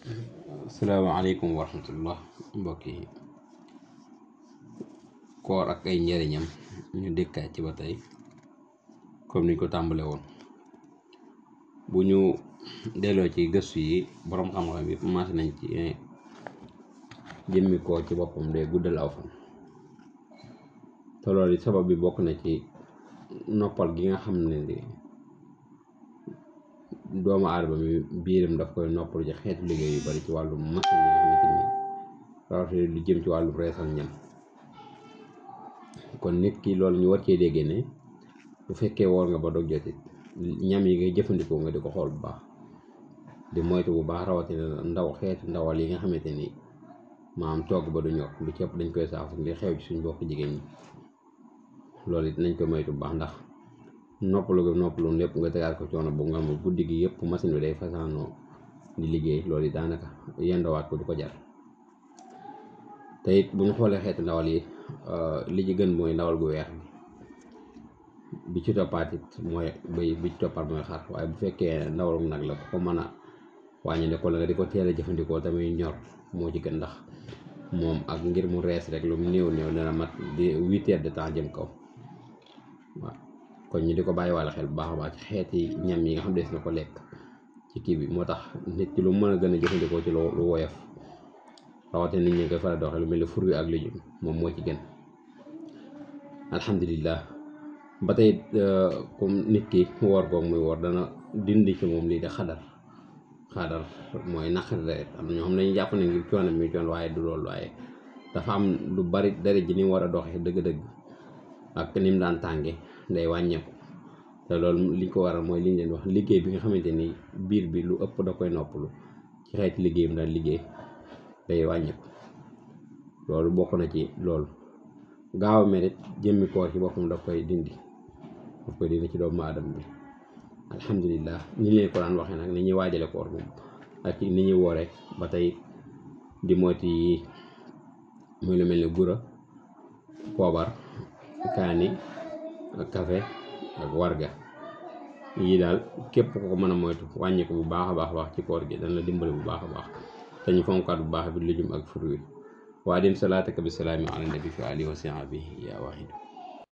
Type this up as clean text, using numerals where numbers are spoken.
Assalamualaikum warahmatullah mbokk yi koor ak ay njariñam ñu dikkaat ci ba tey comme niñ ko tàmbale woon bu ñu delloo ci gëstu yi borom xam-xam yi commencé nañ ci jëmmi koor ci boppam day guddal aw fan te loolu sabab bi bokk na ci noppal gi nga xam ne ni doomu aadama mi biiram daf koy noppalu ci xeetu liggéey yu bari ci wàllu machine yi nga xamante ni rawatina lu jëm ci wàllu reesal ñam kon nit ki loolu ñu war cee déggee ne bu fekkee woor nga ba dog jotit ñam yi ngay jëfandikoo nga di ko xool bu baax di moytu bu baax rawatina xeetu ndawal yi nga xamante ni maam togg ba du ñor lu ci ëpp dañ koy saafu li xew ci suñu bokk jigéen ñi loolu it nañ ko moytu bu baax ndax noppalu lépp nga tegaat ko coono bu nga xam guddi gi yëpp machine bi day fasaanoo di liggéey loolu it daanaka yendowaat ko du ko jar te it bu ñu xoolee xeetu ndawal yi li ci gën mooy ndawal gu weex bi ci toppaat it mooy bëy bi ci toppaat mooy xar waaye bu fekkee ndawalum nag la ko mën a wàññi ne ko la nga di ko teel a jëfandikoo tamit ñor moo ci gën ndax moom ak ngir mu rees rek lu mu néew dana mat di 8 heures de temps jëm kaw waaw kon ñu di ko bàyyi wàlla xel bu baax a baax ci xeeti ñam yi nga xam des na ko lekk ci kii bi moo tax nit ki lu mën a gën a jëfandikoo ci lu woyof rawatina nit ñi koy faral di waxee lu mel ni fur wi ak légume moom moo ci gën alhamdulilah ba tey comme nit ki woor goog muy woor dana dindi ci moom lii de xadar mooy naqari deret am na ñoo xam ne dañuy jàpp ne ngir coono mi coon waaye du loolu waaye dafa am lu bari deret ji ni mu war a doxee dëgg-dëgg ak ni mu daan tànge day wàññeeku te loolu li ko waral mooy li ñu leen wax liggéey bi nga xamante ni biir bi lu ëpp da koy noppalu ci xeeti liggéey mu daan liggéey day wàññeeku loolu bokk na ci loolu gaaw a merit jëmmi koor ci boppam daf koy dindi ci doomu aadama bi alhamdulilah ni leen ko daan waxee nag ni ñuy waajale koor moom ak ni ñuy wooree ba tey di moytu yi muy lu mel ni gura poobar kaani ak café ak warga yii daal képp ko mën a moytu wàññi ko bu baax a baax ci koor gi dana la dimbali bu baax a baax te ñu fonkaat bu baax bi lujum ak fur wi waa din salaataka bi salaami ala nabi fi alihi wa sahbihi yaa waahidu